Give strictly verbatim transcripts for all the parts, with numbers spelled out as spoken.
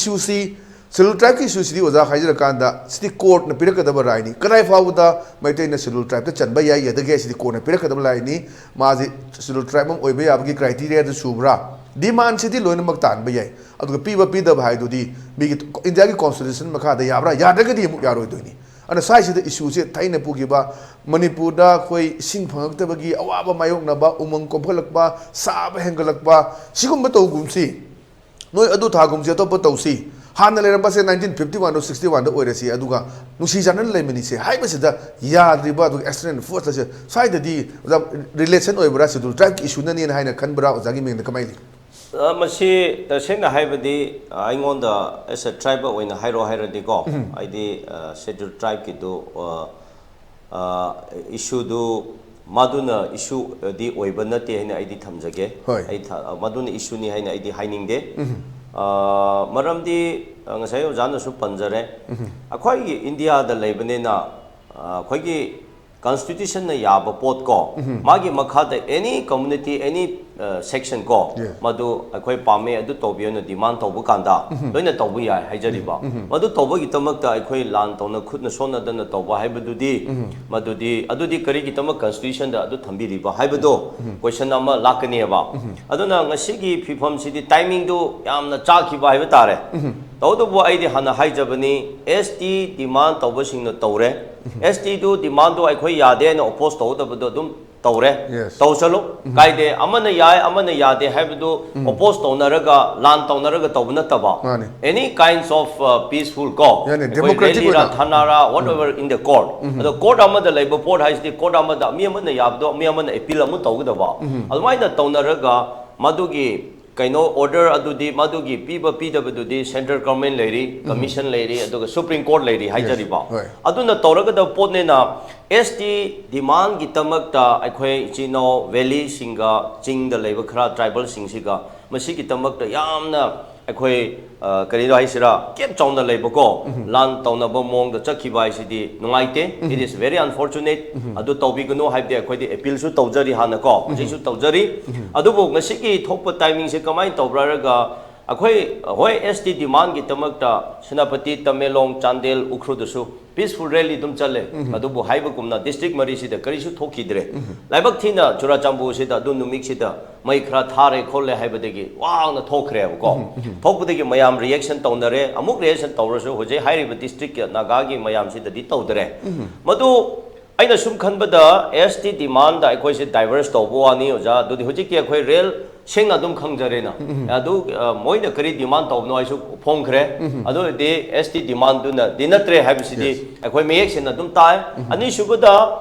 ꯏꯁꯨꯁꯤ, schedule ꯇ꯭ꯔꯥꯏꯕꯀꯤ ꯏꯁꯨꯁꯤꯗꯤ ꯑꯣꯖꯥ ꯍꯥꯏꯖꯔꯀꯥꯟꯗ ꯁꯤꯗꯤ ꯀꯣꯔꯠꯅ ꯄꯤꯔꯛꯀꯗꯕ ꯔꯥꯏꯅꯤ꯫ ꯀꯗꯥꯏ ꯐꯥꯎꯕꯗ ꯃꯩꯇꯩꯅ ꯁꯦꯗꯨꯜ ꯇ꯭ꯔꯥꯏꯕꯇ ꯆꯟꯕ ꯌꯥꯏ ꯌꯥꯗꯒꯦ ꯍꯥꯏꯁꯤꯗꯤ ꯀꯣꯔꯠꯅ ꯄꯤꯔꯛꯀꯗꯕ ꯔꯥꯏꯅꯤ꯫ ꯃꯥꯁꯤ ꯁꯦꯗꯨꯜ ꯇ꯭ꯔꯥꯏꯕ ꯑꯃ ꯑꯣꯏꯕ ꯌꯥꯕꯒꯤ ꯀ꯭ꯔꯥꯏꯇꯤꯔꯤꯌꯥꯗ ꯁꯨꯕ꯭ꯔꯥ? ꯗꯤꯃꯥꯟꯁꯤꯗꯤ ꯂꯣꯏꯅꯃꯛ ꯇꯥꯟꯕ ꯌꯥꯏ, ꯑꯗꯨꯒ ꯄꯤꯕ ꯄꯤꯗꯕ ꯍꯥꯏꯗꯨꯗꯤ ꯃꯤꯒꯤ ꯏꯟꯗꯤꯌꯥꯒꯤ ꯀꯣꯟꯁꯇꯤꯇ꯭ꯌꯨꯁꯟ ꯃꯈꯥꯗ ꯌꯥꯕ꯭ꯔꯥ? ꯌꯥꯗ꯭ꯔꯒꯗꯤ ꯑꯃꯨꯛ ꯌꯥꯔꯣꯏꯗꯣꯏꯅꯤ꯫ ꯑꯗꯨꯅ ꯁ꯭ꯋꯥꯏꯁꯤꯗ ꯏꯁꯨꯁꯦ ꯊꯥꯏꯅ ꯄꯨꯈꯤꯕ ꯃꯅꯤꯄꯨꯔꯗ ꯑꯩꯈꯣꯏ ꯏꯁꯤꯡ ꯐꯪꯉꯛꯇꯕꯒꯤ ꯑꯋꯥꯕ ꯃꯥꯌꯣꯛꯅꯕ, ꯎꯃꯪ ꯀꯣꯛꯍꯜꯂꯛꯄ, ꯁꯥꯕ ꯍꯦꯟꯒꯠꯂꯛꯄ, ꯁꯤꯒꯨꯝꯕ ꯇꯧꯒꯨꯝꯁꯤ꯫ ꯅꯣꯏ ꯑꯗꯨ ꯊꯥꯒꯨꯝꯁꯤ, ꯑꯇꯣꯞꯄ ꯇꯧꯁꯤ꯫ ꯍꯥꯟꯅ ꯂꯩꯔꯝꯕꯁꯦ ꯅꯥꯏꯟꯇꯤꯟ ꯐꯤꯐꯇꯤ ꯋꯥꯟꯗꯣ ꯁꯤꯛꯁꯇꯤ ꯋꯥꯟꯗ ꯑꯣꯏꯔꯁꯤ, ꯑꯗꯨꯒ ꯅꯨꯡꯁꯤ ꯆꯥꯟꯅꯅ ꯂꯩꯃꯤꯟꯅꯁꯤ ꯍꯥꯏꯕꯁꯤꯗ ꯌꯥꯗ꯭ꯔꯤꯕ, ꯑꯗꯨꯒ ꯑꯦꯛꯁꯇꯔꯅꯦꯜ ꯐꯣꯔꯁ ꯑꯁꯦ ꯁ꯭ꯋꯥꯏꯗꯗꯤ ꯑꯣꯖꯥ ꯔꯤꯂꯦꯁꯟ ꯑꯣꯏꯕ꯭ꯔꯥ, ꯁꯦꯗꯨꯜ ꯇ꯭ꯔꯥꯏꯕꯀꯤ ꯏꯁꯨꯅꯅꯦꯅ ꯍꯥꯏꯅ ꯈꯟꯕ꯭ꯔꯥ? ꯑꯣꯖꯥꯒꯤ ꯃꯤꯡꯗ ꯀꯃꯥꯏꯅ ꯂꯩ? ꯑ, ꯃꯁꯤ ꯇꯁꯦꯡꯅ ꯍꯥꯏꯕꯗꯤ, ꯑ, ꯑꯩꯉꯣꯟꯗ ꯑꯦꯁ ꯑꯦ ꯇ꯭ꯔꯥꯏꯕ ꯑꯣꯏꯅ ꯍꯥꯏꯔꯣ ꯍꯥꯏꯔꯗꯤꯀꯣ, ꯑꯩꯗꯤ ꯁꯦꯗꯨꯜ ꯇ꯭ꯔꯥꯏꯕꯀꯤꯗꯨ ꯏꯁꯨꯗꯨ ꯃꯗꯨꯅ ꯏꯁꯨꯗꯤ ꯑꯣꯏꯕ ꯅꯠꯇꯦ ꯍꯥꯏꯅ ꯑꯩꯗꯤ ꯊꯝꯖꯒꯦ꯫ ꯍꯣꯏ꯫ ꯑꯩ ꯊ- ꯃꯗꯨꯅ ꯏꯁꯨꯅꯤ ꯍꯥꯏꯅ ꯑꯩꯗꯤ ꯍꯥꯏꯅꯤꯡꯗꯦ꯫ ꯑ, ꯃꯔꯝꯗꯤ, ꯑ, ꯉꯁꯥꯏ ꯑꯣꯖꯥꯅꯁꯨ ꯄꯟꯖꯔꯦ, ꯑꯩꯈꯣꯏꯒꯤ ꯏꯟꯗꯤꯌꯥꯗ ꯂꯩꯕꯅꯤꯅ, ꯑ, ꯑꯩꯈꯣꯏꯒꯤ ꯀꯟꯁꯇꯤꯇ꯭ꯌꯨꯁꯟꯅ ꯌꯥꯕ ꯄꯣꯠ ꯀꯣ, ꯃꯥꯒꯤ ꯃꯈꯥꯗ ꯑꯦꯅꯤ ꯀꯝꯃꯨꯅꯤꯇꯤ, ꯑꯦꯅꯤ ꯁꯦꯛꯁꯟ ꯀꯣ, Yes. ꯃꯗꯨ ꯑꯩꯈꯣꯏ ꯄꯥꯝꯃꯦ, ꯑꯗꯨ ꯇꯧꯕꯤꯌꯣꯅ ꯗꯤꯃꯥꯟ ꯇꯧꯕ ꯀꯥꯟꯗ ꯂꯣꯏꯅ ꯇꯧꯕ ꯌꯥꯏ ꯍꯥꯏꯖꯔꯤꯕ꯫ ꯃꯗꯨ ꯇꯧꯕꯒꯤꯗꯃꯛꯇ ꯑꯩꯈꯣꯏ ꯂꯥꯟ ꯇꯧꯅ ꯈꯨꯠꯅ ꯁꯣꯟꯅꯗꯅ ꯇꯧꯕ ꯍꯥꯏꯕꯗꯨꯗꯤ, ꯃꯗꯨꯗꯤ, ꯑꯗꯨꯗꯤ ꯀꯔꯤꯒꯤꯗꯃꯛ ꯀꯟꯁꯇꯤꯇ꯭ꯌꯨꯁꯟꯗ ꯑꯗꯨ ꯊꯝꯕꯤꯔꯤꯕ ꯍꯥꯏꯕꯗꯣ ꯀꯣꯏꯁꯟ ꯑꯃ ꯂꯥꯛꯀꯅꯦꯕ꯫ ꯑꯗꯨꯅ ꯉꯁꯤꯒꯤ ꯐꯤꯕꯝꯁꯤꯗꯤ ꯇꯥꯏꯃꯤꯡꯗꯨ ꯌꯥꯝꯅ ꯆꯥꯈꯤꯕ ꯍꯥꯏꯕ ꯇꯥꯔꯦ꯫ ꯇꯧꯕꯇꯕꯨ ꯑꯩꯗꯤ ꯍꯥꯟꯅ ꯍꯥꯏꯖꯕꯅꯤ, ꯑꯦꯁ ꯇꯤ ꯗꯤꯃꯥꯟ ꯇꯧꯕꯁꯤꯡꯅ ꯇꯧꯔꯦ꯫ ꯑꯦꯁ ꯇꯤꯗꯨ ꯗꯤꯃꯥꯟꯗꯣ ꯑꯩꯈꯣꯏ ꯌꯥꯗꯦ ꯍꯥꯏꯅ ꯑꯣꯄꯣꯖ ꯇꯧꯒꯗꯕꯗꯣ ꯑꯗꯨꯝ ꯇꯧꯔꯦ꯫ Yes. ꯇꯧꯁꯜꯂꯨ, ꯀꯥꯏꯗꯦ꯫ ꯑꯃꯅ ꯌꯥꯏ, ꯑꯃꯅ ꯌꯥꯗꯦ ꯍꯥꯏꯕꯗꯨ ꯑꯣꯄꯣꯖ ꯇꯧꯅꯔꯒ, ꯂꯥꯟ ꯇꯧꯅꯔꯒ ꯇꯧꯕ ꯅꯠꯇꯕ, ꯃꯥꯅꯤ꯫ ꯑꯦꯅꯤ ꯀꯥꯏꯟꯁ ꯑꯣꯐ ꯄꯤꯁꯐꯨꯜ ꯀꯣ, ꯌꯥꯅꯤ, ꯑꯩꯈꯣꯏ democratic ꯔꯦꯂꯤꯔꯥ ꯑꯣꯏꯅ꯫ ꯊꯥꯅꯔꯥ, ꯋꯥꯠ ꯑꯦꯚꯔ ꯏꯟ ꯗ ꯀꯣꯔꯠ꯫ ꯑꯗꯣ ꯀꯣꯔꯠ ꯑꯃꯗ ꯂꯩꯕ ꯄꯣꯠ ꯍꯥꯏꯁꯤꯗꯤ ꯀꯣꯔꯠ ꯑꯃꯗ ꯃꯤ ꯑꯃꯅ ꯌꯥꯕꯗꯣ ꯃꯤ ꯑꯃꯅ ꯑꯦꯄꯤꯜ ꯑꯃꯨꯛ ꯇꯧꯒꯗꯕ꯫ ꯑꯗꯨꯃꯥꯏꯅ ꯇꯧꯅꯔꯒ ꯃꯗꯨꯒꯤ ꯀꯩꯅꯣ ꯑꯣꯔꯗꯔ ꯑꯗꯨꯗꯤ, ꯃꯗꯨꯒꯤ ꯄꯤꯕ ꯄꯤꯗꯕꯗꯨꯗꯤ ꯁꯦꯟꯇ꯭ꯔꯦꯜ ꯒꯚꯔꯟꯃꯦꯟ ꯂꯩꯔꯤ, ꯀꯃꯤꯁꯟ ꯂꯩꯔꯤ, ꯑꯗꯨꯒ ꯁꯨꯄ꯭ꯔꯤꯝ ꯀꯣꯔꯠ ꯂꯩꯔꯤ ꯍꯥꯏꯖꯔꯤꯕ꯫ ꯍꯣꯏ꯫ ꯑꯗꯨꯅ ꯇꯧꯔꯒꯗꯕ ꯄꯣꯠꯅꯤꯅ ꯑꯦꯁ ꯇꯤ ꯗꯤꯃꯥꯟꯒꯤꯗꯃꯛꯇ ꯑꯩꯈꯣꯏ ꯏꯆꯤꯟ ꯏꯅꯥꯎ ꯚꯦꯂꯤꯁꯤꯡꯒ ꯆꯤꯡꯗ ꯂꯩꯕ ꯈꯔ ꯇ꯭ꯔꯥꯏꯕꯦꯜꯁꯤꯡꯁꯤꯒ ꯃꯁꯤꯒꯤꯗꯃꯛꯇ ꯌꯥꯝꯅ ꯑꯩꯈꯣꯏ, ꯑ, ꯀꯔꯤꯅꯣ ꯍꯥꯏꯁꯤꯔꯥ, ꯀꯦꯞ ꯆꯥꯎꯅ ꯂꯩꯕꯀꯣ, ꯂꯥꯟ ꯇꯧꯅꯕ ꯃꯑꯣꯡꯗ ꯆꯠꯈꯤꯕ ꯍꯥꯏꯁꯤꯗꯤ ꯅꯨꯡꯉꯥꯏꯇꯦ꯫ It is very unfortunate. ꯑꯗꯨ ꯇꯧꯕꯤꯒꯅꯨ ꯍꯥꯏꯕꯗꯤ ꯑꯩꯈꯣꯏꯗꯤ ꯑꯦꯄꯤꯜꯁꯨ ꯇꯧꯖꯔꯤ ꯍꯥꯟꯅꯀꯣ, ꯍꯧꯖꯤꯛꯁꯨ ꯇꯧꯖꯔꯤ꯫ ꯑꯗꯨꯕꯨ ꯉꯁꯤꯒꯤ ꯊꯣꯛꯄ ꯇꯥꯏꯃꯤꯡꯁꯦ ꯀꯃꯥꯏꯅ ꯇꯧꯕ꯭ꯔꯥ ꯍꯥꯏꯔꯒ, ꯑꯩꯈꯣꯏ ꯍꯣꯏ, ꯑꯦꯁ ꯇꯤ ꯗꯤꯃꯥꯟꯒꯤꯗꯃꯛꯇ ꯁꯦꯅꯥꯄꯇꯤ, ꯇꯃꯦꯡꯂꯣꯡ, ꯆꯥꯟꯗꯦꯜ, ꯎꯈ꯭ꯔꯨꯜꯗꯁꯨ ꯄꯤꯁꯐꯨꯜ ꯔꯦꯂꯤ ꯑꯗꯨꯝ ꯆꯠꯂꯦ꯫ ꯑꯗꯨꯕꯨ ꯍꯥꯏꯕꯒꯨꯝꯅ ꯗꯤꯁꯇ꯭ꯔꯤꯛ ꯃꯔꯤꯁꯤꯗ ꯀꯔꯤꯁꯨ ꯊꯣꯛꯈꯤꯗ꯭ꯔꯦ꯫ ꯂꯥꯏꯕꯛ ꯊꯤꯅ ꯆꯨꯔꯥꯆꯥꯟꯄꯨꯔꯁꯤꯗ ꯑꯗꯨ ꯅꯨꯃꯤꯠꯁꯤꯗ ꯃꯩ ꯈꯔ ꯊꯥꯔꯦ ꯈꯣꯠꯂꯦ ꯍꯥꯏꯕꯗꯒꯤ ꯋꯥꯡꯅ ꯊꯣꯛꯈ꯭ꯔꯦꯕꯀꯣ꯫ ꯊꯣꯛꯄꯗꯒꯤ ꯃꯌꯥꯝ ꯔꯤꯌꯦꯛꯁꯟ ꯇꯧꯅꯔꯦ꯫ ꯑꯃꯨꯛ ꯔꯤꯌꯦꯛꯁꯟ ꯇꯧꯔꯁꯨ ꯍꯧꯖꯤꯛ ꯍꯥꯏꯔꯤꯕ ꯗꯤꯁꯇ꯭ꯔꯤꯛꯀꯤ ꯅꯥꯒꯥꯒꯤ ꯃꯌꯥꯝꯁꯤꯗꯗꯤ ꯇꯧꯗꯔꯦ꯫ ꯃꯗꯨ ꯑꯩꯅ ꯁꯨꯝ ꯈꯟꯕꯗ ꯑꯦꯁ ꯇꯤ ꯗꯤꯃꯥꯟꯗ ꯑꯩꯈꯣꯏꯁꯦ ꯗꯥꯏꯚꯔꯁ ꯇꯧꯕ ꯋꯥꯅꯤ, ꯑꯣꯖꯥ꯫ ꯑꯗꯨꯗꯤ ꯍꯧꯖꯤꯛꯀꯤ ꯑꯩꯈꯣꯏ ꯔꯦꯜ ꯁꯦꯡꯅ ꯑꯗꯨꯝ ꯈꯪꯖꯔꯦꯅ꯫ ꯑꯗꯨ, ꯑ, ꯃꯣꯏꯅ ꯀꯔꯤ ꯗꯤꯃꯥꯟ ꯇꯧꯕꯅꯣ ꯑꯩꯁꯨ ꯐꯣꯡꯈ꯭ꯔꯦ꯫ ꯑꯗꯨ ꯑꯣꯏꯔꯗꯤ ꯑꯦꯁ ꯇꯤ ꯗꯤꯃꯥꯟꯗꯨꯅꯗꯤ ꯅꯠꯇ꯭ꯔꯦ ꯍꯥꯏꯕꯁꯤꯗꯤ ꯑꯩꯈꯣꯏ ꯃꯌꯦꯛ ꯁꯦꯡꯅ ꯑꯗꯨꯝ ꯇꯥꯏ꯫ ꯑꯅꯤꯁꯨꯕꯗ,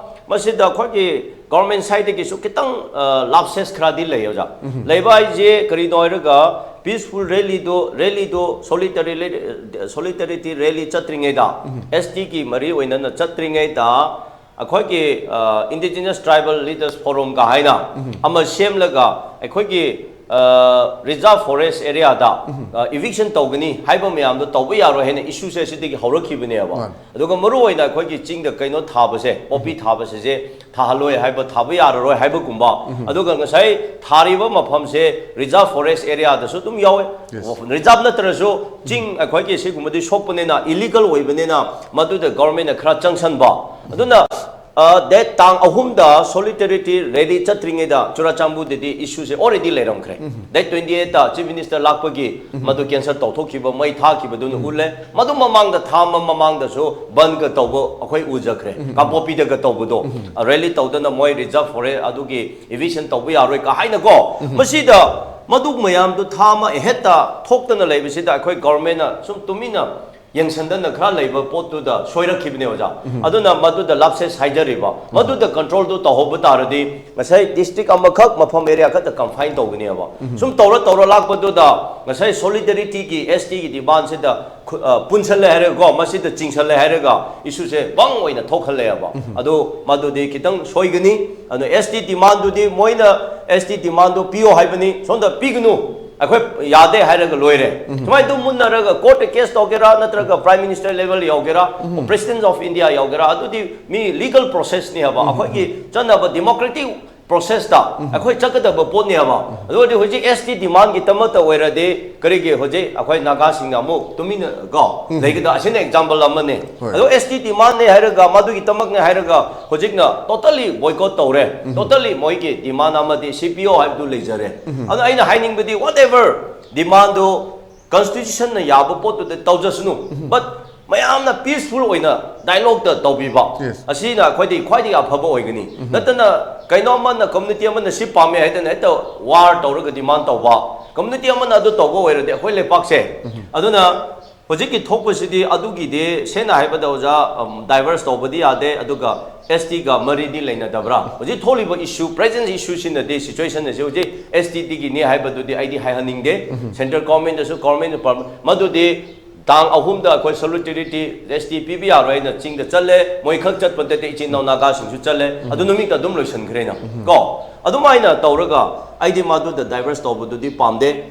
ꯃꯁꯤꯗ ꯑꯩꯈꯣꯏꯒꯤ ꯒꯣꯔꯃꯦꯟ ꯁꯥꯏꯗꯒꯤꯁꯨ ꯈꯤꯇꯪ, ꯑ, ꯂꯥꯞꯁꯦꯁ ꯈꯔꯗꯤ ꯂꯩ, ꯑꯣꯖꯥ꯫ ꯂꯩꯕ ꯍꯥꯏꯁꯦ ꯀꯔꯤꯅꯣ ꯍꯥꯏꯔꯒ, ꯄꯤꯁꯐꯨꯜ ꯔꯦꯂꯤꯗꯣ, ꯔꯦꯂꯤꯗꯣ ꯁꯣꯂꯤꯗꯔꯤ-, ꯁꯣꯂꯤꯗꯔꯤꯇꯤ ꯔꯦꯂꯤ ꯆꯠꯇ꯭ꯔꯤꯉꯩꯗ ꯑꯦꯁ ꯇꯤꯒꯤ ꯃꯔꯤ ꯑꯣꯏꯅꯅ ꯆꯠꯇ꯭ꯔꯤꯉꯩꯗ ꯑꯩꯈꯣꯏꯒꯤ, ꯑ, ꯏꯟꯗꯤꯖꯤꯅꯁ ꯇ꯭ꯔꯥꯏꯕꯦꯜ ꯂꯤꯗꯔꯁ ꯐꯣꯔꯝꯒ ꯍꯥꯏꯅ ꯑꯃ ꯁꯦꯝꯂꯒ ꯑꯩꯈꯣꯏꯒꯤ, ꯑ, ꯔꯤꯖꯥꯔꯚ ꯐꯣꯔꯦꯁ ꯑꯦꯔꯤꯌꯥꯗ, ꯑ, ꯏꯚꯤꯛꯁꯟ ꯇꯧꯒꯅꯤ ꯍꯥꯏꯕ ꯃꯌꯥꯝꯗꯣ ꯇꯧꯕ ꯌꯥꯔꯣꯏ ꯍꯥꯏꯅ ꯏꯁꯨꯁꯦ ꯑꯁꯤꯗꯒꯤ ꯍꯧꯔꯛꯈꯤꯕꯅꯦꯕ꯫ ꯃꯥꯅꯤ꯫ ꯑꯗꯨꯒ ꯃꯔꯨ ꯑꯣꯏꯅ ꯑꯩꯈꯣꯏꯒꯤ ꯆꯤꯡꯗ ꯀꯩꯅꯣ ꯊꯥꯕꯁꯦ, ꯄꯣꯄꯤ ꯊꯥꯕꯁꯤꯁꯦ ꯊꯥꯍꯜꯂꯣꯏ ꯍꯥꯏꯕ, ꯊꯥꯕ ꯌꯥꯔꯔꯣꯏ ꯍꯥꯏꯕꯒꯨꯝꯕ꯫ ꯑꯗꯨꯒ ꯉꯁꯥꯏ ꯊꯥꯔꯤꯕ ꯃꯐꯝꯁꯦ ꯔꯤꯖꯥꯔꯚ ꯐꯣꯔꯦꯁ ꯑꯦꯔꯤꯌꯥꯗꯁꯨ ꯑꯗꯨꯝ ꯌꯥꯎꯋꯦ꯫ ꯔꯤꯖꯥꯔꯚ ꯅꯠꯇ꯭ꯔꯁꯨ ꯆꯤꯡ ꯑꯩꯈꯣꯏꯒꯤ ꯁꯤꯒꯨꯝꯕꯗꯤ ꯁꯣꯛꯄꯅꯤꯅ, ꯏꯂꯤꯒꯜ ꯑꯣꯏꯕꯅꯤꯅ, ꯃꯗꯨꯗ ꯒꯣꯔꯃꯦꯟꯅ ꯈꯔ ꯆꯪꯁꯟꯕ꯫ ꯑꯗꯨꯅ, ꯑ, ꯗꯦꯠ ꯇꯥꯡ ꯑꯍꯨꯝꯗ solidarity rally ꯆꯠꯇ꯭ꯔꯤꯉꯩꯗ ꯆꯨꯔꯥꯆꯥꯟꯄꯨꯔꯗꯗꯤ ꯏꯁꯨꯁꯦ already ꯂꯩꯔꯝꯈ꯭ꯔꯦ꯫ Date twenty ꯑꯩꯠꯇ ꯆꯤꯐ ꯃꯤꯅꯤꯁꯇꯔ ꯂꯥꯛꯄꯒꯤ ꯃꯗꯨ ꯀꯦꯟꯁꯦꯜ ꯇꯧꯊꯣꯛꯈꯤꯕ, ꯃꯩ ꯊꯥꯈꯤꯕꯗꯨꯅ ꯎꯠꯂꯦ꯫ ꯃꯗꯨ ꯃꯃꯥꯡꯗ ꯊꯥ ꯑꯃ ꯃꯃꯥꯡꯗꯁꯨ ꯕꯟꯒ ꯇꯧꯕ ꯑꯩꯈꯣꯏ ꯎꯖꯈ꯭ꯔꯦ꯫ ꯀꯥꯡꯄꯣꯛꯄꯤꯗꯒ ꯇꯧꯕꯗꯣ, ꯑ, ꯔꯦꯂꯤ ꯇꯧꯗꯅ ꯃꯣꯏ ꯔꯤꯖꯥꯔꯚ ꯐꯣꯔꯦꯁ ꯑꯗꯨꯒꯤ ꯏꯚꯤꯛꯁꯟ ꯇꯧꯕ ꯌꯥꯔꯣꯏ ꯀ ꯍꯥꯏꯅꯀꯣ꯫ ꯃꯁꯤꯗ ꯃꯗꯨ ꯃꯌꯥꯝꯗꯨ ꯊꯥ ꯑꯃ ꯑꯍꯦꯠꯇ ꯊꯣꯛꯇꯅ ꯂꯩꯕꯁꯤꯗ ꯑꯩꯈꯣꯏ ꯒꯣꯔꯃꯦꯟꯅ ꯁꯨꯝ ꯇꯨꯃꯤꯟꯅ ꯌꯦꯡꯁꯟꯗꯅ ꯈꯔ ꯂꯩꯕ ꯄꯣꯠꯇꯨꯗ ꯁꯣꯏꯔꯛꯈꯤꯕꯅꯦ, ꯑꯣꯖꯥ꯫ ꯑꯗꯨꯅ ꯃꯗꯨꯗ ꯂꯥꯞꯁꯦꯁ ꯍꯥꯏꯖꯔꯤꯕ, ꯃꯗꯨꯗ ꯀꯟꯇ꯭ꯔꯣꯜꯗꯨ ꯇꯧꯍꯧꯕ ꯇꯥꯔꯗꯤ ꯉꯁꯥꯏ ꯗꯤꯁꯇ꯭ꯔꯤꯛ ꯑꯃꯈꯛ, ꯃꯐꯝ ꯑꯦꯔꯤꯌꯥ ꯈꯛꯇ ꯀꯟꯐꯥꯏꯟ ꯇꯧꯒꯅꯦꯕ꯫ ꯁꯨꯝ ꯇꯧꯔ ꯇꯧꯔ ꯂꯥꯛꯄꯗꯨꯗ ꯉꯁꯥꯏ ꯁꯣꯂꯤꯗꯔꯤꯇꯤꯒꯤ, ꯑꯦꯁ ꯇꯤꯒꯤ ꯗꯤꯃꯥꯟꯁꯤꯗ ꯈꯨ-, ꯑ, ꯄꯨꯟꯁꯜꯂꯦ ꯍꯥꯏꯔꯒꯀꯣ, ꯃꯁꯤꯗ ꯆꯤꯡꯁꯜꯂꯦ ꯍꯥꯏꯔꯒ ꯏꯁꯨꯁꯦ ꯕꯪ ꯑꯣꯏꯅ ꯊꯣꯛꯍꯜꯂꯦꯕ꯫ ꯑꯗꯨ ꯃꯗꯨꯗꯤ ꯈꯤꯇꯪ ꯁꯣꯏꯒꯅꯤ꯫ ꯑꯗꯨ ꯑꯦꯁ ꯇꯤ ꯗꯤꯃꯥꯟꯗꯨꯗꯤ ꯃꯣꯏꯅ ꯑꯦꯁ ꯇꯤ ꯗꯤꯃꯥꯟꯗꯨ ꯄꯤꯌꯣ ꯍꯥꯏꯕꯅꯤ, ꯁꯣꯝꯗ ꯄꯤꯒꯅꯨ, ꯑꯩꯈꯣꯏ ꯌꯥꯗꯦ ꯍꯥꯏꯔꯒ ꯂꯣꯏꯔꯦ꯫ ꯁꯨꯃꯥꯏꯅ ꯑꯗꯨꯝ ꯃꯨꯟꯅꯔꯒ ꯀꯣꯔꯠꯇ ꯀꯦꯁ ꯇꯧꯒꯦꯔꯥ, ꯅꯠꯇ꯭ꯔꯒ ꯄ꯭ꯔꯥꯏꯝ ꯃꯤꯅꯤꯁꯇꯔ ꯂꯦꯚꯦꯜ ꯌꯧꯒꯦꯔꯥ, ꯄ꯭ꯔꯦꯁꯤꯗꯦꯟ ꯑꯣꯐ ꯏꯟꯗꯤꯌꯥ ꯌꯧꯒꯦꯔꯥ, ꯑꯗꯨꯗꯤ ꯃꯤ ꯂꯤꯒꯜ ꯄ꯭ꯔꯣꯁꯦꯁꯅꯤ ꯍꯥꯏꯕ꯫ ꯑꯩꯈꯣꯏꯒꯤ ꯆꯠꯅꯕ ꯗꯦꯃꯣꯀ꯭ꯔꯦꯇꯤꯛ ꯄ꯭ꯔꯣꯁꯦꯁꯇ ꯑꯩꯈꯣꯏ ꯆꯠꯀꯗꯕ ꯄꯣꯠꯅꯦꯕ꯫ ꯑꯗꯨ ꯑꯣꯏꯔꯗꯤ ꯍꯧꯖꯤꯛ ꯑꯦꯁ ꯇꯤ ꯗꯤꯃꯥꯟꯒꯤꯗꯃꯛꯇ ꯑꯣꯏꯔꯗꯤ ꯀꯔꯤꯒꯤ ꯍꯧꯖꯤꯛ ꯑꯩꯈꯣꯏ ꯅꯥꯒꯥꯁꯤꯡꯅ ꯑꯃꯨꯛ ꯇꯨꯃꯤꯟꯅ ꯀꯣ ꯂꯩꯒꯗ? ꯑꯁꯤꯅ ꯑꯦꯛꯖꯥꯝꯄꯜ ꯑꯃꯅꯦ꯫ ꯍꯣꯏ꯫ ꯑꯗꯣ ꯑꯦꯁ ꯇꯤ ꯗꯤꯃꯥꯟꯅꯦ ꯍꯥꯏꯔꯒ, ꯃꯗꯨꯒꯤꯗꯃꯛꯅꯦ ꯍꯥꯏꯔꯒ ꯍꯧꯖꯤꯛꯅ ꯇꯣꯇꯜꯂꯤ ꯕꯣꯏꯀꯣꯠ ꯇꯧꯔꯦ꯫ ꯇꯣꯇꯜꯂꯤ ꯃꯣꯏꯒꯤ ꯗꯤꯃꯥꯟ ꯑꯃꯗꯤ ꯁꯤ ꯄꯤ ꯑꯣ ꯍꯥꯏꯕꯗꯨ ꯂꯩꯖꯔꯦ꯫ ꯑꯗꯣ ꯑꯩꯅ ꯍꯥꯏꯅꯤꯡꯕꯗꯤ, ꯋꯥꯠ ꯑꯦꯚꯔ ꯗꯤꯃꯥꯟꯗꯨ ꯀꯟꯁꯇꯤꯇ꯭ꯌꯨꯁꯟꯅ ꯌꯥꯕ ꯄꯣꯠꯇꯨꯗ ꯇꯧꯖꯁꯅꯨ, ꯕꯠ ꯃꯌꯥꯝꯅ ꯄꯤꯁꯐꯨꯜ ꯑꯣꯏꯅ ꯗꯥꯏꯂꯣꯛꯇ ꯇꯧꯕꯤꯕ, Yes. ꯑꯁꯤꯅ ꯑꯩꯈꯣꯏꯗꯤ ꯈ꯭ꯋꯥꯏꯗꯒꯤ ꯑꯐꯕ ꯑꯣꯏꯒꯅꯤ꯫ ꯅꯠꯇꯅ ꯀꯩꯅꯣ ꯑꯃꯅ, ꯀꯝꯃꯨꯅꯤꯇꯤ ꯑꯃꯅ ꯁꯤ ꯄꯥꯝꯃꯦ ꯍꯥꯏꯗꯅ ꯍꯦꯛꯇ ꯋꯥꯔ ꯇꯧꯔꯒ ꯗꯤꯃꯥꯟ ꯇꯧꯕ, ꯀꯝꯃꯨꯅꯤꯇꯤ ꯑꯃꯅ ꯑꯗꯨ ꯇꯧꯕ ꯑꯣꯏꯔꯗꯤ ꯑꯩꯈꯣꯏ ꯂꯩꯄꯥꯛꯁꯦ꯫ ꯑꯗꯨꯅ ꯍꯧꯖꯤꯛꯀꯤ ꯊꯣꯛꯄꯁꯤꯗꯤ, ꯑꯗꯨꯒꯤꯗꯤ ꯁꯦꯡꯅ ꯍꯥꯏꯕꯗ ꯑꯣꯖꯥ, ꯗꯥꯏꯚꯔꯁ ꯇꯧꯕꯗꯤ ꯌꯥꯗꯦ꯫ ꯑꯗꯨꯒ ꯑꯦꯁ ꯇꯤꯒ ꯃꯔꯤꯗꯤ ꯂꯩꯅꯗꯕ꯭ꯔꯥ? ꯍꯧꯖꯤꯛ ꯊꯣꯛꯂꯤꯕ ꯏꯁꯨ, ꯄ꯭ꯔꯦꯖꯦꯟ ꯏꯁꯨꯁꯤꯅꯗꯤ, ꯁꯤꯆꯨꯋꯦꯁꯟ ꯑꯁꯤ ꯍꯧꯖꯤꯛ ꯑꯦꯁ ꯇꯤꯒꯤꯅꯤ ꯍꯥꯏꯕꯗꯨꯗꯤ ꯑꯩꯗꯤ ꯍꯥꯏꯍꯟꯅꯤꯡꯗꯦ꯫ ꯁꯦꯟꯇ꯭ꯔꯦꯜ ꯒꯣꯔꯃꯦꯟꯗꯁꯨ, ꯒꯣꯔꯃꯦꯟ ꯃꯗꯨꯗꯤ ꯇꯥꯡ ꯑꯍꯨꯝꯗ ꯑꯩꯈꯣꯏ ꯁꯣꯂꯤꯗꯦꯔꯤꯇꯤ ꯑꯦꯁ ꯇꯤ ꯄꯤꯕ ꯌꯥꯔꯣꯏ ꯍꯥꯏꯅ ꯆꯤꯡꯗ ꯆꯠꯂꯦ꯫ ꯃꯣꯏ ꯈꯛ ꯆꯠꯄ ꯅꯠꯇꯦ, ꯏꯆꯤꯟ ꯏꯅꯥꯎ ꯅꯥꯒꯥꯁꯤꯡꯁꯨ ꯆꯠꯂꯦ꯫ ꯑꯗꯨ ꯅꯨꯃꯤꯠꯇ ꯑꯗꯨꯝ ꯂꯣꯏꯁꯤꯟꯈ꯭ꯔꯦꯅ ꯀꯣ꯫ ꯑꯗꯨꯃꯥꯏꯅ ꯇꯧꯔꯒ ꯑꯩꯗꯤ ꯃꯗꯨꯗ ꯗꯥꯏꯚꯔꯁ ꯇꯧꯕꯗꯨꯗꯤ ꯄꯥꯝꯗꯦ꯫